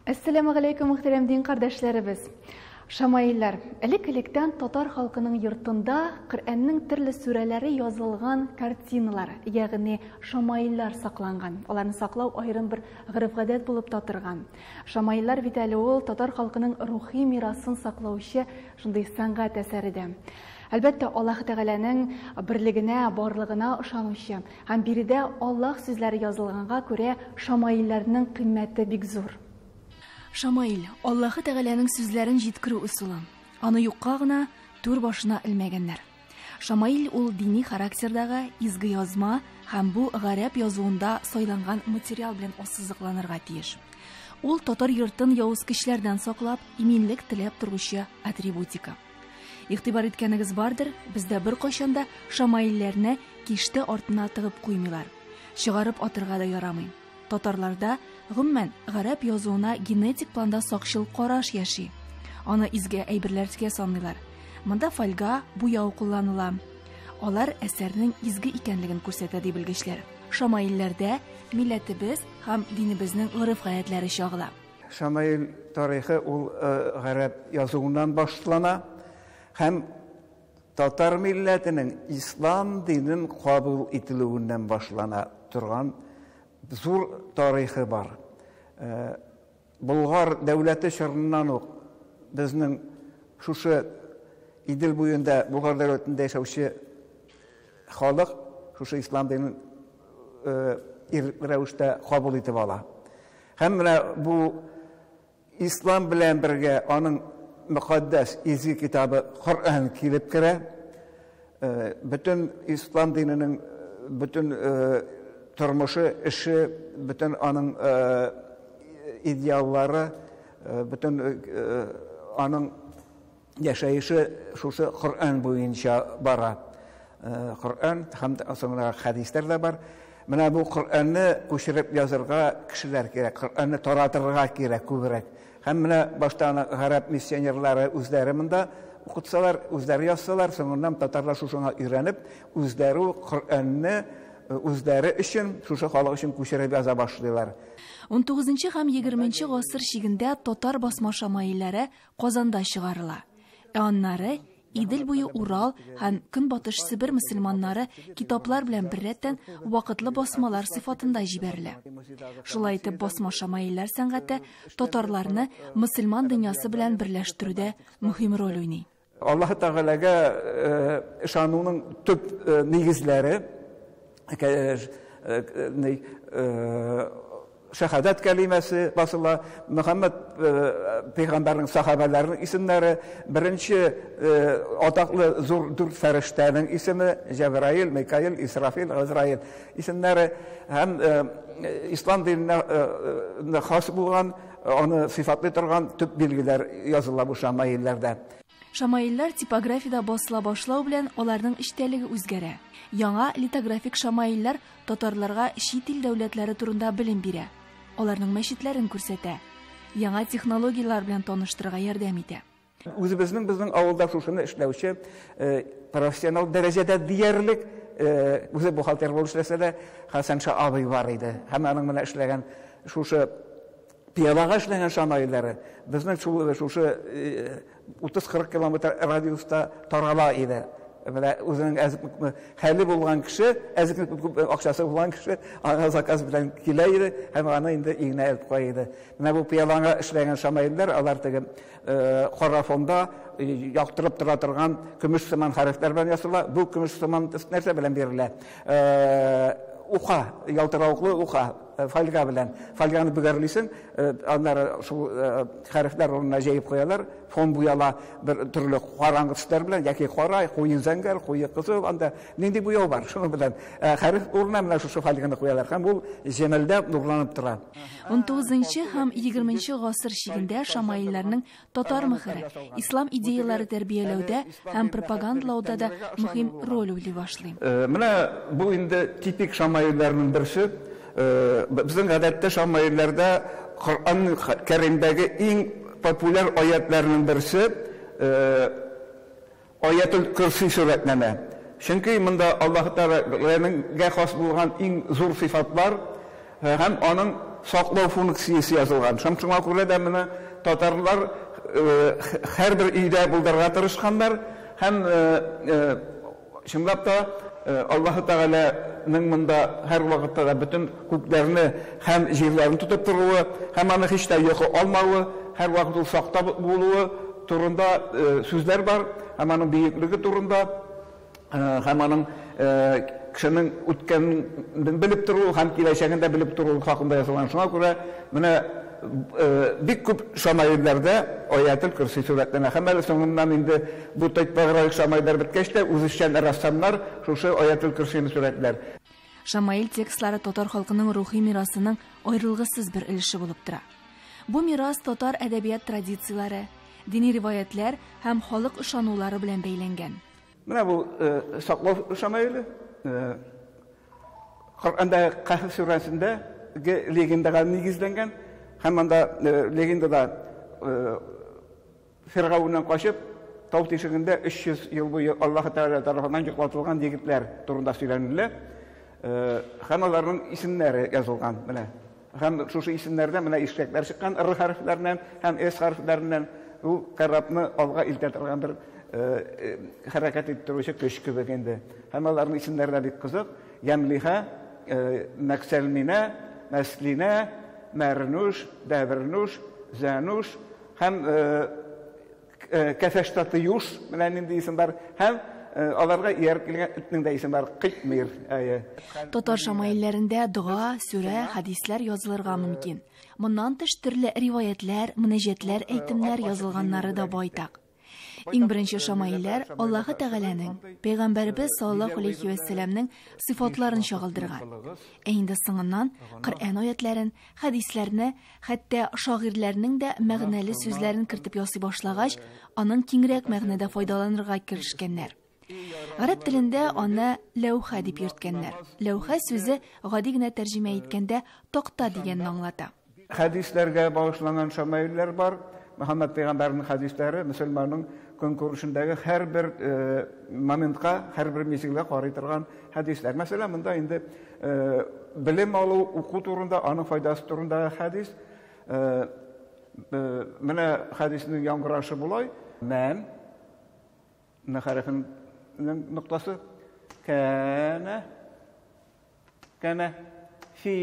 Әссәламү галәйкүм, мөхтәрәм дин кардәшләребез! Шамаилләр. Элек-электән татар халкының йортында Коръәннең төрле сүрәләре язылган картиналар, ягъни шамаиллар сакланган. Аларны саклау аерым бер гореф-гадәт булып та торган. Шамаиллар бит әле ул татар халкының рухи мирасын саклаучы шундый сәнгать әсәре дә. Әлбәттә, Аллаһ Тәгаләнең берлегенә, барлыгына ышанучы һәм биредә Аллаһ сүзләре язылганга күрә шамаилләрнең кыйммәте бик зур. Шамаил, Аллаһы Тәгаләнең сүзләрен җиткерү ысулы. Аны юкка гына түр башына элмәгәннәр. Шамаил ул дини характердагы изге язма һәм бу гарәп язуында сайланган материал белән ассызыкланырга тиеш. Ул татар йортын явыз көчләрдән саклап, иминлек теләп торучы атрибутика. Игътибар иткәнегез бардыр, бездә беркайчан да шамаилләрне киштә артына тыгып куймыйлар. Чыгарып атырга да ярамый. Татарларда, гомумән, гарәп язуына генетик планда сакчыл караш яши. Аны изге әйберләргә саныйлар. Монда фольга, буяу кулланыла. Алар әсәрнең изге икәнлеген күрсәтә, ди белгечләр. Шамаилләрдә милләтебез һәм динебезнең гореф-гадәтләре чагыла. Шамаил тарихы ул гарәп язуыннан башлана һәм татар милләтенең ислам динен кабул ителүеннән башлана торган зур тарихы бар. Болгар дәүләте чорыннан ук безнең шушы Идел буенда Болгар дәүләтендә яшәүче халык шушы ислам динен ирекле рәвештә кабул итеп ала. Һәм менә бу ислам белән бергә аның мөкатдәс изге китабы Коръән килеп керә. Бөтен ислам диненең бөтен тормышы, эше, бөтен аның идеаллары, бөтен аның яшәеше шушы Коръән буенча бара. Коръән һәм соңра хәдисләр дә бар. Менә бу Коръәнне күчереп язырга кешеләр кирәк, Коръәнне таратырга кирәк күбрәк. Һәм менә башта аны гарәп миссионерлары үзләре монда укытсалар, үзләре язсалар, соңыннан татарлар шушыңа өйрәнеп, үзләре үк Коръәнне үзләре өчен, шушы халык өчен күчереп яза башлыйлар. Унтугызынчы һәм егерменче гасыр чигендә татар басма шамаилләре Казанда чыгарыла. Ә аннары Идел буе Урал һәм Көнбатыш Себер мөселманнары китаплар белән беррәттән вакытлы басмалар сыйфатында җибәрелә. Шулай итеп, басма шамаилләр сәнгате татарларны мөселман дөньясы белән берләштерүдә мөһим роль уйный. Аллаһы Тәгаләгә ышануның төп нигезләре, шәһадәт кәлимәсе басыла, Мөхәммәд пәйгамбәрнең сахабәләренең исемнәре, беренче атаклы зур дүрт фәрештәнең исеме, Җәбраил, Микаил, Исрафил, Газраил исемнәре һәм ислам диненә хас булган, аны сыйфатлый торган төп билгеләр языла бу шамаилләрдә. Шамаилләр типографиядә басыла башлау белән аларның эчтәлеге үзгәрә. Яңа литографик шамаилләр татарларга чит ил дәүләтләре турында белем бирә, аларның мәчетләрен күрсәтә, яңа технологияләр белән таныштырырга ярдәм итә. Үзебезнең безнең авылда шушыны эшләүче профессионал дәрәҗәдә диярлек, үзе бухгалтер булып эшләсә дә, Хәсәнша абый бар иде. Һәм аның менә эшләгән шушы пыялага эшләгән шамаилләре безнең шул шушы 30-40 километр радиуста тарала иде. Менә үзенең әзме хәле булган кеше, әзме күп акчасы булган кеше аңа заказ белән килә иде һәм аны инде өенә элеп куя иде. Менә бу пыялага эшләгән шамаилләр, алар теге кара фонда яктырып тора торган көмеш сыман хәрефләр белән ясала. Бу көмеш сыман төс нәрсә белән бирелә? Уха, ялтыравыклы уха, фольга белән. Фольганы бөгәрлисең, аннары шул хәрефләр урынына җәеп куялар. Фон буяла бер төрле караңгы төсләр белән, яки кара, куе зәңгәр, куе кызыл, анда нинди буяу бар, шуның белән. Хәреф урынына менә шушы фольганы куялар һәм ул җемелдәп нурланып тора. Унтугызынчы һәм егерменче гасыр чигендә шамаилләрнең татар мөһере ислам идеяләре тәрбияләүдә һәм пропагандалауда да мөһим роль уйный башлый. Менә бу инде типик шамаилләрнең берсе. Безнең гадәттә шамаилләрдә Коръән Кәримдәге иң популяр аятларның берсе Аятул Көрси сурәтләнә. Чөнки монда Аллаһ Тәгаләнең хас булган иң зур сыйфатлар һәм аның саклау функциясе язылган. Шуңа күрә дә менә татарлар һәрбер өйдә булдырырга тырышканнар һәм чынлап та Аллаһы Тәгаләнең монда һәр вакытта да бөтен күкләрне һәм җирләрне тотып торуы һәм аны һич тә йокы алмавы, һәр вакыт ул сакта булуы турында сүзләр бар, һәм аның бөеклеге турында, һәм аның кешенең үткәнен белеп торуы һәм киләчәген дә белеп торуы хакында язылган. Шуңа күрә менә бик күп шамаилләрдә Аятел Көрси сурәтләнә. Һәм әле соңыннан инде бу типографик шамаилләр беткәч тә үзешчән рәссамнар шушы Аятел Көрсине сурәтләр. Шамаил текстлары татар халкының рухи мирасының аерылгысыз бер өлеше булып тора. Бу мирас татар әдәбият традицияләре, дини риваятлар һәм халык ышанулары белән бәйләнгән. Менә бу саклау шамаиле. Коръәндә Кәһф сүрәсендә легендага нигезләнгән һәм анда легендада Фиргавеннән качып тау тишегендә 300 ел буе Аллаһ Тәгалә тарафыннан йоклатылган егетләр турында сөйләнелә. Һәм аларның исемнәре язылган менә. Һәм шушы исемнәрдә менә ишкәкләр чыккан Р хәрефләреннән һәм С хәрефләреннән ул корабны алга илтә торган бер хәрәкәт иттерүче көч кебек инде. Һәм аларның исемнәре дә бик кызык. Ямлиха, Мәксәлминә, Мәслинә, Мәрнүш, Дәбернүш, Зәнүш һәм Кәфәштатыюш, менә нинди исем бар. Һәм аларга ияреп килгән этнең дә исеме бар, Кыйтмир. Татар шамаилләрендә дога, сүрә, хәдисләр язылырга мөмкин. Моннан тыш төрле риваятлар, мөнәҗәтләр, әйтемнәр язылганнары да байтак. Иң беренче шамаилләр Аллаһы Тәгаләнең, Пәйгамбәребез саллаллаһу алейхи вәссәламнең сыйфатларын чагылдырган. Ә инде соңыннан Коръән аятларын, хәдисләрне, хәтта шагыйрьләрнең дә мәгънәле сүзләрен кертеп ясый башлагач, аның киңрәк мәгънәдә файдаланырга керешкәннәр. Гарәп телендә аны ләүхә дип йөрткәннәр. Ләүхә сүзе гади генә тәрҗемә иткәндә такта дигәнне аңлата. Хәдисләргә багышланган шамаилләр бар. Мөхәммәд пәйгамбәрнең хәдисләре мөселманның көнкүрешендәге һәрбер моментка, һәрбер мизгелгә карый торган хәдисләр. Мәсәлән, монда инде белем алу, уку турында, аның файдасы турындагы хәдис. Менә хәдиснең яңгырашы болай: мән н хәрефенең ноктасы, кәнә, кәнә фи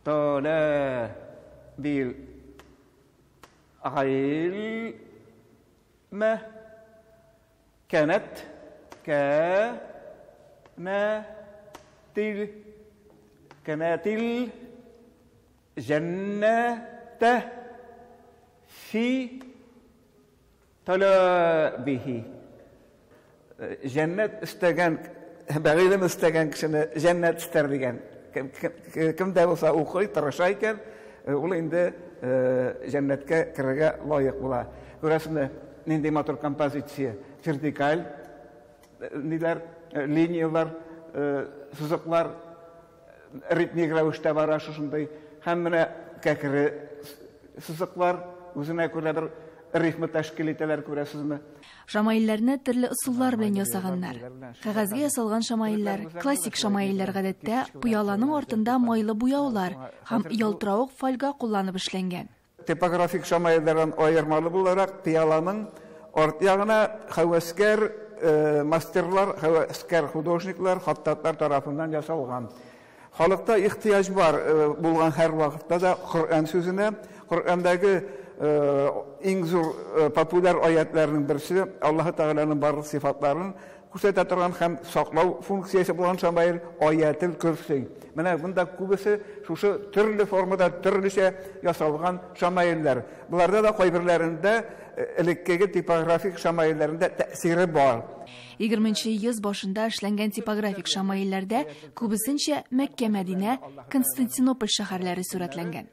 талабил гыйльме кәнәт кәнәтил кәнәтил җәннәтә фи талабихи. Җәннәт истәгән, гыйлем истәгән кешене җәннәт истәр дигән. Кем дә булса укый, тырыша икән, ул инде җәннәткә керергә лаек була. Күрәсезме, нинди матур композиция, вертикаль ниләр, линиялар, сызыклар ритмик рәвештә бара шушындый. Һәм менә кәкре сызыклар үзенә күрә бер рифма тәшкил итәләр, күрәсезме? Шамаилләрне төрле ысуллар белән ясаганнар. Кәгазьгә ясалган шамаилләр, классик шамаилләр гадәттә пыяланың артында майлы буяулар һәм ялтыравык фольга кулланып эшләнгән. Типографик шамаилләрдән аермалы буларак, пыяланың арт ягына һәвәскәр мастерлар, һәвәскәр художниклар, хаттатлар тарафыннан ясалган. Халыкта ихтыяҗ бар булган һәр вакытта да Коръән сүзенә. Коръәндәге иң зур популяр аятларның берсе Аллаһы Тәгаләнең барлык сыйфатларын күрсәтә торган һәм саклау функциясе булган шамаил Аятел Көрси. Менә монда күбесе шушы төрле формада төрлечә ясалган шамаилләр. Буларда да кайберләрендә элеккеге типографик шамаилләрендә тәэсире бар. 20 йөз башында эшләнгән типографик шамаилләрдә күбесенчә Мәккә, Мәдинә, Константинополь шәһәрләре сурәтләнгән.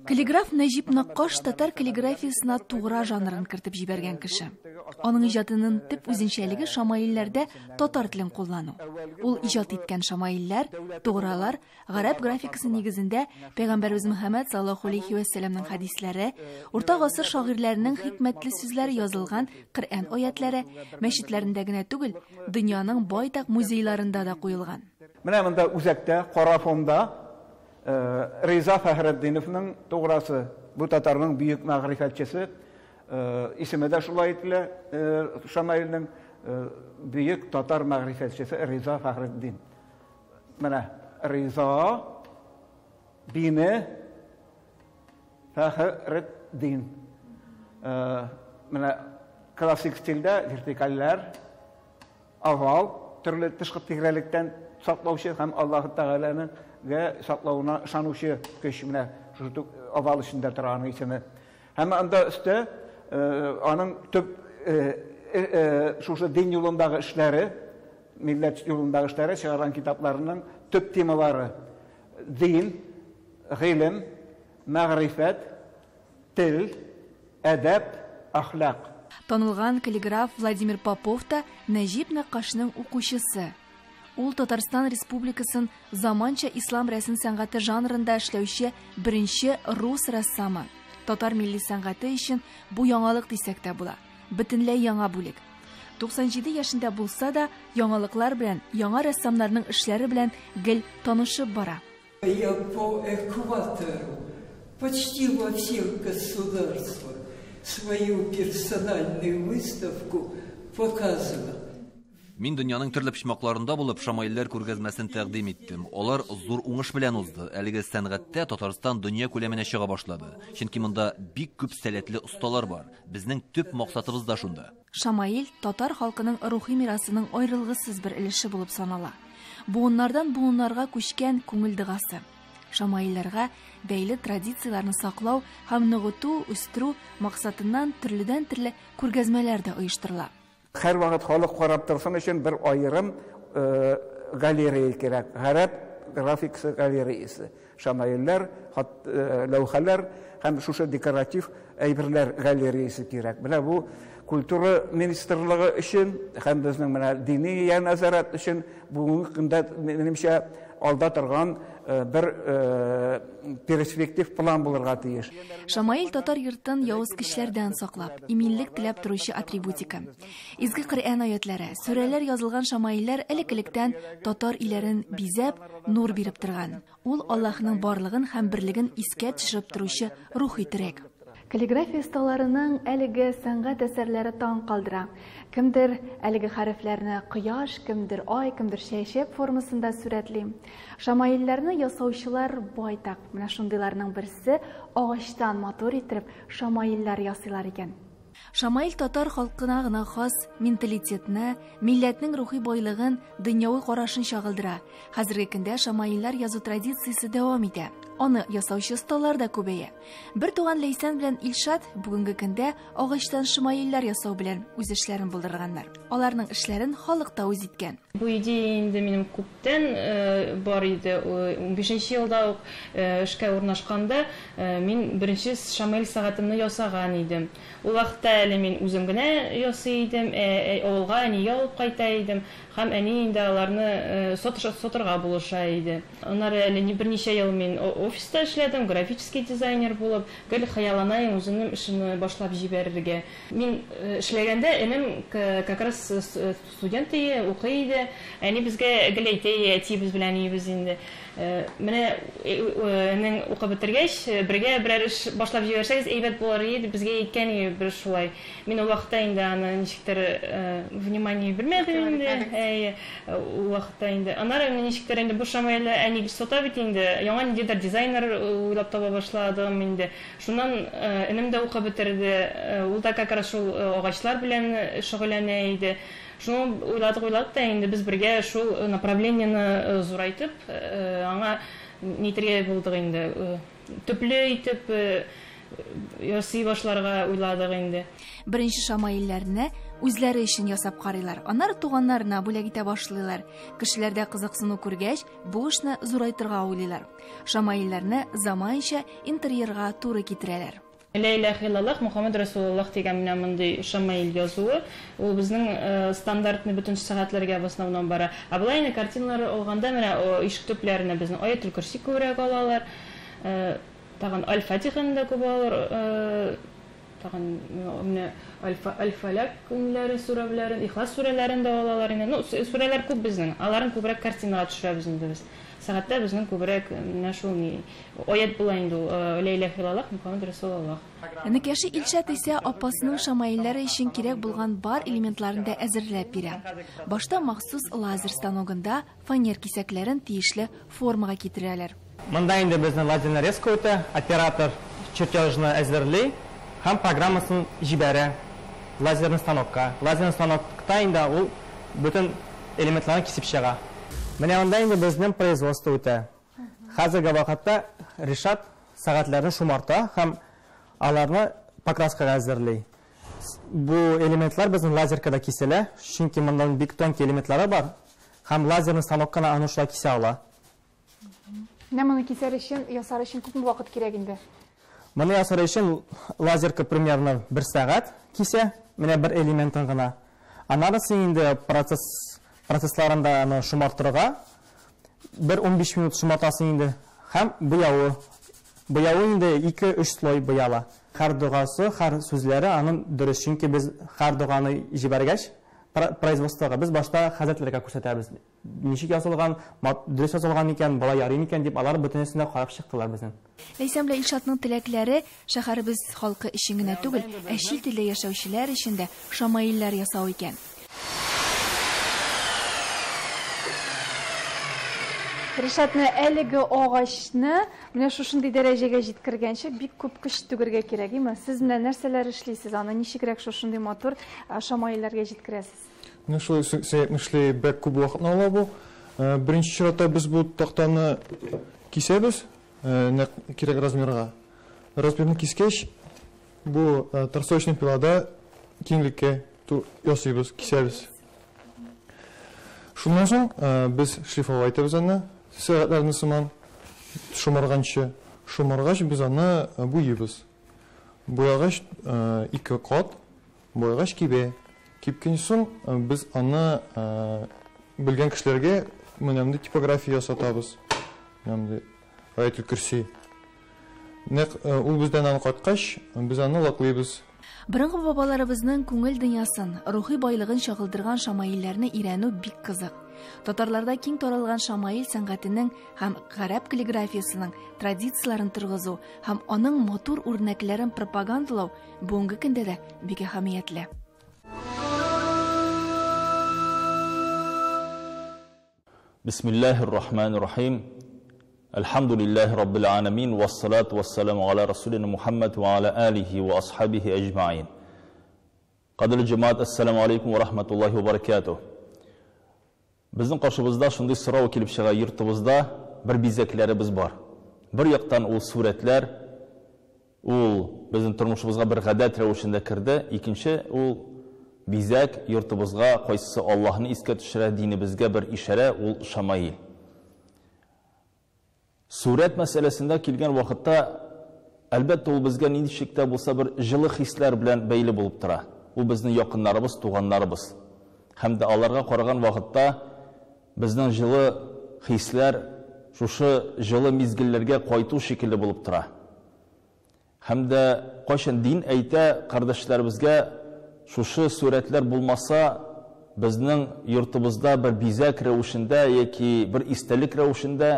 Каллиграф Нәҗип Наккаш татар каллиграфиясенә тугра жанрын кертеп җибәргән кеше. Аның иҗатының төп үзенчәлеге шамаилләрдә татар телен куллану. Ул иҗат иткән шамаилләр, тугралар гарәп графикасы нигезендә Пәйгамбәребез Мөхәммәд саллаллаһу алейхи вәссәламнең хәдисләре, урта гасыр шагыйрьләренең хикмәтле сүзләре язылган Коръән аятлары мәчетләрендә генә түгел, дөньяның байтак музейларында да куелган. Менә монда үзәктә, кара фонда Риза Фәхретдиновның туграсы, бу татарның бөек мәгърифәтчесе, исеме дә шулай ителә, Шамаилнең бөек татар мәгърифәтчесе Риза Фәхретдин. Менә Риза бине Фәхретдин. Менә классик стильдә вертикальләр, овал, төрле тышкы тирәлектән саклаучы һәм Аллаһы Тәгаләнең саклавына ышанучы көч, менә шушы овал эчендә тора аның исеме. Һәм анда өстә аның төп шушы дин юлындагы эшләре, милләт юлындагы эшләре, чыгарган китапларының төп темалары: дин, гыйлем, мәгърифәт, тел, әдәп, әхлак. Танылган каллиграф Владимир Попов та Нәҗип Нәккашның укучысы. Ул Татарстан Республикасын заманча ислам рәсем сәнгате жанрында эшләүче беренче рус рәссамы. Татар милли сәнгате өчен бу яңалык дисәк тә була. Бөтенләй яңа бүлек. 97 яшендә булса да, яңалыклар белән, яңа рәссамнарның эшләре белән гел танышып бара. Я по экватору почти во всех государствах свою персональную выставку показывал. Мин дөньяның төрле почмакларында булып, шамаилләр күргәзмәсен тәкъдим иттем. Алар зур уңыш белән узды. Әлеге сәнгатьтә Татарстан дөнья күләменә чыга башлады. Чөнки монда бик күп сәләтле осталар бар. Безнең төп максатыбыз да шунда. Шамаил татар халкының рухи мирасының аерылгысыз бер өлеше булып санала. Буыннардан буыннарга күчкән күңел догасы. Шамаилләргә бәйле традицияләрне саклау һәм ныгыту, үстерү максатыннан төрледән-төрле күргәзмәләр дә оештырыла. Һәр вакыт халык карап торсын өчен бер аерым галерея кирәк. Гарәп графикасы галереясы. Шамаилләр, ләүхәләр һәм шушы декоратив әйберләр галереясы кирәк. Менә бу культура министрлыгы өчен һәм безнең менә дини нәзарәт өчен бүгенге көндә минемчә алда торган бер перспектив план булырга тиеш. Шамаил татар йортын явыз көчләрдән саклап, иминлек теләп торучы атрибутика. Изге Коръән аятлары, сүрәләр язылган шамаилләр элек-электән татар өйләрен бизәп, нур биреп торган. Ул Аллаһның барлыгын һәм берлеген искә төшереп торучы рухи терәк. Каллиграфия осталарының әлеге сәнгать әсәрләре таң калдыра. Кемдер әлеге хәрефләрне кояш, кемдер ай, кемдер чәчәк формасында сурәтли. Шамаилләрне ясаучылар байтак. Менә шундыйларның берсе агачтан матур итеп шамаилләр ясыйлар икән. Шамаил татар халкына гына хас менталитетны, милләтнең рухи байлыгын, дөньяви карашын чагылдыра. Хәзерге көндә шамаилләр язу традициясе дәвам итә. Аны ясаучы осталар да күбәя. Бер туган Ләйсән белән Илшат бүгенге көндә агачтан шамаилләр ясау белән үз эшләрен булдырганнар. Аларның эшләрен халык та үз иткән. Бу идея инде минем күптән бар иде. 15 елда ук эшкә урнашканда мин беренче шамаил сәгатемне ясаган идем. Ул вакытта әле мин үзем генә ясый идем, авылга әнигә алып кайта идем һәм әни инде аларны сатырга булыша иде. Аннары әле берничә ел мин офиста эшләдем, графический дизайнер булып, гел хыяллана идем үземнең эшемне башлап җибәрергә. Мин эшләгәндә энем как раз студент иде, укый иде. Әни безгә гел әйтә, әтиебез белән әниебез инде. Менә энең укып бетергәч, бергә берәр эш башлап җибәрсәгез әйбәт булыр иде, безгә әйткән иде бер шулай. Мин ул вакытта инде аны ничектер внимание бирмәдем инде. Әйе, ул вакытта инде. Аннары ничектер инде бу шамаилне әни сата бит инде, яңа ниндидер дизайнер уйлап таба башладым инде. Шуннан энем дә укып бетерде, ул да как раз шул агачлар белән шөгыльләнә иде. Шуны уйладык та инде без бергә шул направлениене зурайтып, аңа нитергә булдык инде. Төпле итеп ясый башларга уйладык инде. Беренче шамаилләрне үзләре өчен ясап карыйлар. Аннары туганнарына бүләк итә башлыйлар. Кешеләрдә кызыксыну күргәч, бу эшне зурайтырга уйлыйлар. Шамаилләрне заманча интерьерга туры китерәләр. Ла илаһа иллаллаһ Мухаммад Расулуллаһ дигән менә мондый шамаил язуы, ул безнең стандартный бөтен сәгатьләргә в основном бара. Ә болай инде картиналар алганда менә ишек төпләренә безнең Аятул Көрси күбрәк алалар, тагын Аль-Фатиханы да күп алалар, тагын менә Аль-Фалак күнләре сүрәләрен, Ихлас сүрәләрен дә алалар инде. Ну, сүрәләр күп безнең. Аларын күбрәк картинага төшерәбез инде без. Сәгатьтә безнең күбрәк менә шул ни аят була инде ул, Ла илаһа иллаллаһ, Мухаммад Расулаллаһ. Энекәше Илшат исә апасының шамаилләре өчен кирәк булган бар элементларын да әзерләп бирә. Башта махсус лазер станогында фанер кисәкләрен тиешле формага китерәләр. Монда инде безнең лазерная резка үтә, оператор чертежны әзерли һәм программасын җибәрә лазерный станокка. Лазерный станокта инде ул бөтен элементларны кисеп чыга. Менә монда инде безнең производство үтә. Хәзерге вакытта Ришат сәгатьләрне шомарта һәм аларны покраскага әзерли. Бу элементлар безнең лазеркада киселә, чөнки монда бик тонкий элементлары бар һәм лазерный станок кына аны шулай кисә ала. Менә моны кисәр өчен, ясар өчен күпме вакыт кирәк инде? Моны ясар өчен лазерка примерно 1 сәгать кисә, менә бер элементын гына. Аннары син инде процессларында аны шомартырга бер 15 минут шомартасың инде һәм буявы. Буявы инде 2-3 слой буяла. Һәр догасы, һәр сүзләре аның дөрес, чөнки без һәр доганы җибәргәч производствога без башта хәзрәтләргә күрсәтәбез. Ничек язылган, дөрес язылган икән, бала ярый микән дип, алар бөтенесен дә карап чыктылар безнең. Ләйсән белән Илшатның теләкләре шәһәребез халкы өчен генә түгел, ә чит илдә яшәүчеләр өчен дә шамаилләр ясау икән. Ришат, менә әлеге агачны менә шушындый дәрәҗәгә җиткергәнче бик күп көч түгәргә кирәк, әйме? Сез менә нәрсәләр эшлисез, аны ничегрәк шушындый матур шамаилләргә җиткерәсез? Менә шулай сәяхәтне бик күп вакытны ала бу. Беренче чиратта без бу тактаны кисәбез, нәкъ кирәк размерга. Размерны кискәч, бу торсочный пилада киңлеккә ясыйбыз, кисәбез. Шуннан соң без шлифовать итәбез аны, сәгатьләрне сыман шомарганчы. Шомаргач без аны буйыбыз. Буягач 2 кат, буягач кибә. Кипкән соң без аны белгән кешеләргә менә мондый типография ясатабыз. Менә мондый Аятел Көрси. Нәкъ ул бездән аны кайткач, без аны лаклыйбыз. Борынгы бабаларыбызның күңел дөньясын, рухи байлыгын чагылдырган шамаилләрне өйрәнү бик кызык. Татарларда киң таралган шамаил сәнгатенең һәм гарәп каллиграфиясенең традицияләрен торгызу һәм аның матур үрнәкләрен пропагандалау бүгенге көндә дә бик әһәмиятле. Бисмиллаһир рахманир рахим. Әлхәмдүлиллаһи раббил аламин вассалату вассаламу аля расулина Мухаммад ва аля алихи ва асхабихи аҗмаин. Кадерле җәмәгать, ассаламу алейкум ва рахматуллаһи ва баракатуһ. Безнең каршыбызда шундый сорау килеп чыга, йортыбызда бер бизәкләребез бар. Бер яктан ул сурәтләр, ул безнең тормышыбызга бер гадәт рәвешендә керде, икенче ул бизәк йортыбызга кайсысы Аллаһны искә төшерә, динебезгә бер ишарә, ул шамаил. Сурәт мәсьәләсендә килгән вакытта, әлбәттә, ул безгә нинди чиктә булса бер җылы хисләр белән бәйле булып тора. Ул безнең якыннарыбыз, туганнарыбыз. Һәм дә аларга караган вакытта безнең җылы хисләр шушы җылы мизгелләргә кайту шикелле булып тора. Һәм дә кайчан дин әйтә кардәшләребезгә, шушы сурәтләр булмаса, безнең йортыбызда бер бизәк рәвешендә яки бер истәлек рәвешендә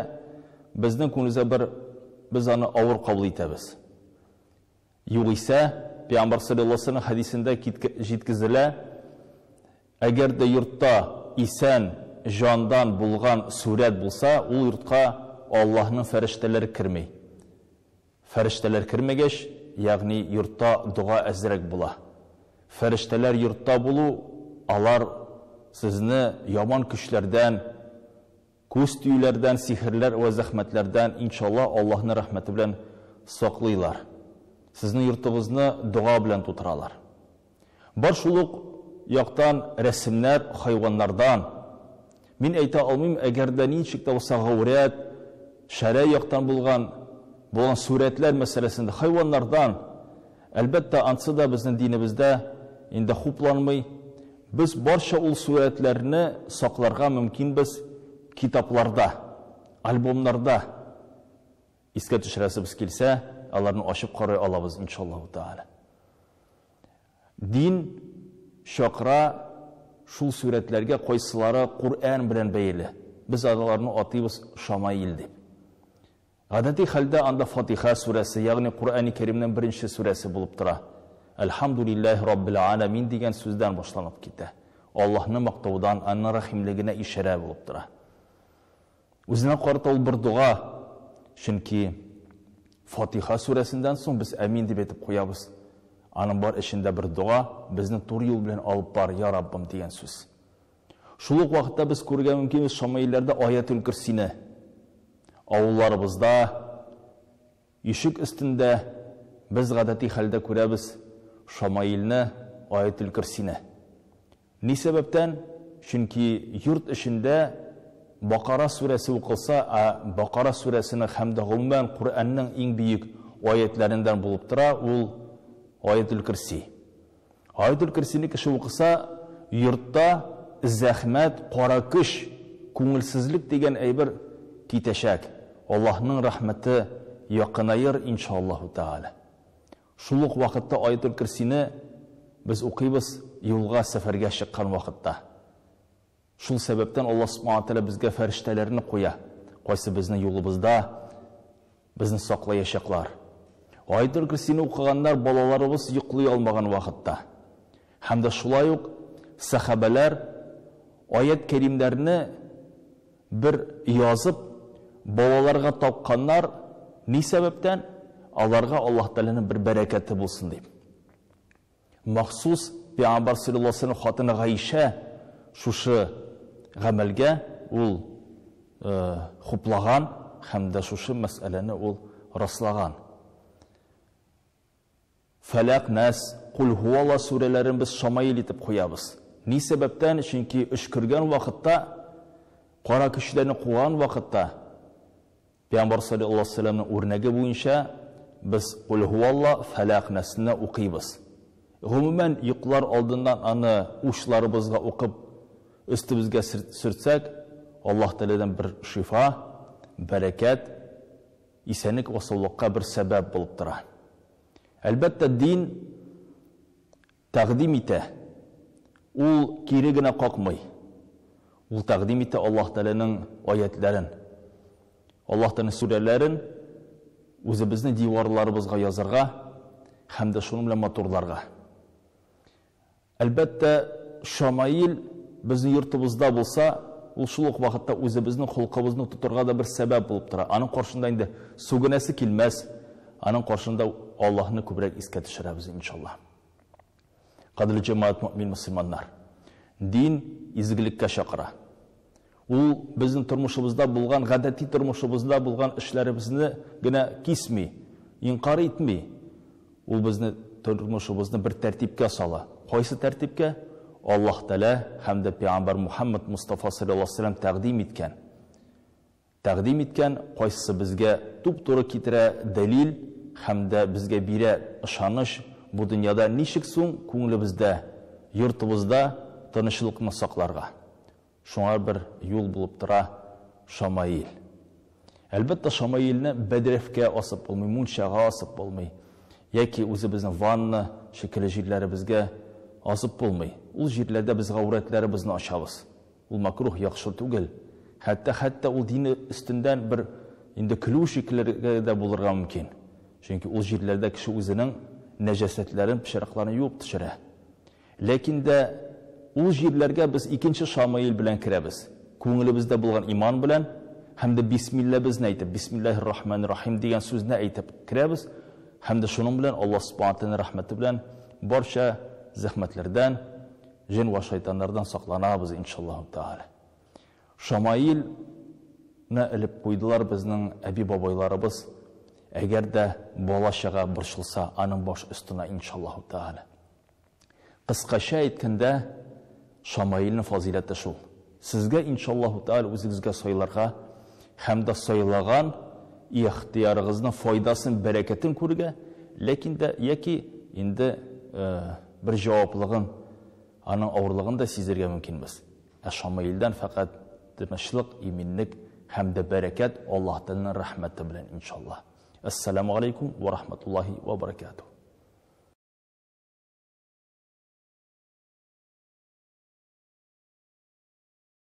безнең күңелебезгә бер без аны авыр кабул итәбез. Югыйсә, Пәйгамбәр саллаллаһу алейһи ва сәлләм хәдисендә җиткезелә, әгәр дә йортта исән җандан булган сурәт булса, ул йортка Аллаһның фәрештәләре керми. Фәрештәләр кермәгәч, ягъни йортта дога әзрәк була. Фәрештәләр йортта булу, алар сезне яман көчләрдән, күз тиюләрдән, сихерләр вә зәхмәтләрдән, иншалла, Аллаһның рәхмәте белән саклыйлар. Сезнең йортыгызны дога белән тутыралар. Бар шул ук яктан рәсемнәр хайваннардан. Мин әйтә алмыйм, әгәр дә ничек тә булса гаурәт, шәрә яктан булган сурәтләр мәсьәләсендә хайваннардан, әлбәттә, ансы да безнең динебездә инде хупланмый. Без барча ул сурәтләрне сакларга мөмкинбез китапларда, альбомнарда. Искә төшерәсебез килсә, аларны ачып карый алабыз, иншаллаһу тааля. Дин чакыра шул сурәтләргә, кайсылары Коръән белән бәйле. Без аларны атыйбыз шамаил дип. Гадәти хәлдә анда Фатиха сүрәсе, ягъни Коръәни Кәримнең беренче сүрәсе булып тора. Әлхәмдүлилләһи раббил галәмин дигән сүздән башланып китә. Аллаһны мактаудан, аның рәхимлегенә ишарә булып тора. Үзенә карата ул бер дога, чөнки Фатиха сүрәсеннән соң без әмин дип әйтеп куябыз. Аның бар эчендә бер дога, безне туры юл белән алып бар, я Раббым дигән сүз. Шул ук вакытта без күрергә мөмкинбез шамаилләрдә Аятул Көрсине. Авылларыбызда, ишек өстендә без гадәти хәлдә күрәбез шамаилне, Аятул Көрсине. Ни сәбәптән? Чөнки йорт эчендә Бакара сүрәсе укылса, ә Бакара сүрәсенең һәм дә гомумән Коръәннең иң бөек аятләреннән булып тора, ул Аятул Көрси. Аятул Көрсине кеше укыса, йортта зәхмәт, кара көч, күңелсезлек дигән әйбер китәчәк. Аллаһның рәхмәте якынаер, иншаллаһу тәгалә. Шул ук вакытта Аятул Көрсине без укыйбыз юлга, сәфәргә чыккан вакытта. Шул сәбәптән Аллаһ Субхана Тәгалә безгә фәрештәләрне куя, кайсы безнең юлыбызда безне саклаячаклар. Аятул Көрсине укыганнар балаларыбыз йоклый алмаган вакытта. Һәм дә шулай ук сәхабәләр аят кәримнәрне бер язып балаларга тапканнар, ни сәбәптән? Аларга Аллаһ Тәгаләнең бер бәрәкәте булсын дип. Махсус Пәйгамбәр саллаллаһу алейһи ва сәлләм хатыны Гаишә шушы гамәлгә ул хуплаган һәм дә шушы мәсьәләне ул раслаган. Фәләк, Нәс, Кул һуалла сүрәләрен без шамаил итеп куябыз. Ни сәбәптән? Чөнки өшкергән вакытта, кара көчләрне куган вакытта, Пәйгамбәр салләллаһу алейһи ва сәлләмнең үрнәге буенча без Кул һуалла, Фәләк, Нәсне укыйбыз. Гомумән, йоклар алдыннан аны учларыбызга укып, өстебезгә сөртсәк, Аллаһ Тәгаләдән бер шифа, бәрәкәт, исәнлек вә саулыкка бер сәбәп булып тора. Әлбәттә, дин Тәкъдим итә. Ул кире генә какмый. Ул тәкъдим итә Аллаһ Тәгаләнең аятьләрен, Аллаһ Тәгаләнең сүрәләрен үзебезнең диварларыбызга язарга һәм дә шуның белән матурларга. Әлбәттә, шамаил безнең йортыбызда булса, ул шул ук вакытта үзебезнең холкыбызны тотырга да бер сәбәп булып тора. Аның каршында инде сүгенәсе килмәс, аның каршында Аллаһны күбрәк искә төшерәбез, иншаллаһ. Кадерле җәмәгать, мөэмин мөселманнар! Дин изгелеккә чакыра. Ул безнең тормышыбызда булган, гадәти тормышыбызда булган эшләребезне генә кисми, инкарь итми. Ул безне тормышыбызны бер тәртипкә сала. Кайсы тәртипкә? Аллаһ Тәгалә һәм дә пәйгамбәр Мухаммад Мустафа саллаллаһу алейһи ва сәлләм тәкъдим иткән. Тәкъдим иткән, кайсысы безгә туп-туры китерә дәлил һәм дә безгә бирә ышаныч, бу дөньяда ничек соң күңелебездә, йортыбызда тынычлыкны сакларга? Шуңа бер юл булып тора шамаил. Әлбәттә, шамаилне бәдрәфкә асып булмый, мунчага асып булмый, яки үзебезнең ванна шикелле җирләребезгә асып булмый. Ул җирләрдә без гаурәтләребезне ачабыз. Ул макруһ, яхшы түгел. Хәтта хәтта ул дине өстендән бер инде көлү шикеллерге дә булырга мөмкин. Чөнки ул җирләрдә кеше үзенең нәҗасәтләрен, пычракларын юып төшерә. Ләкин дә ул җирләргә без икенче шамаил белән керәбез. Күңелебездә булган иман белән һәм дә бисмилләбезне әйтеп, бисмиллаһир рахманир рахим дигән сүзне әйтеп керәбез һәм дә шуның белән Аллаһ субхана тәгаләнең рәхмәте белән барча зәхмәтләрдән, Җен вә шайтаннардан сакланабыз, иншаллаһу тәгалә. Шамаил ны элеп куйдылар безнең әби-бабайларыбыз, әгәр дә бала-чага борчылса, аның баш өстенә, иншаллаһу тәгалә. Кыскача әйткәндә, Шамаилнең фазыйләте шул. Сезгә, иншаллаһу тәгалә, үзегезгә сайларга һәм дә сайлаган ихтыярыгызның файдасын, бәрәкәтен күрергә, ләкин дә яки инде Бер җаваплыгын, аның авырлыгын да сизергә мөмкинбез. Ә Шамаилдән фәкать тынычлык, иминлек һәм дә бәрәкәт Аллаһ Тәгаләнең рәхмәте белән, иншаллаһ. Әссәламү галәйкүм вә рахматуллаһи вә баракатуһ.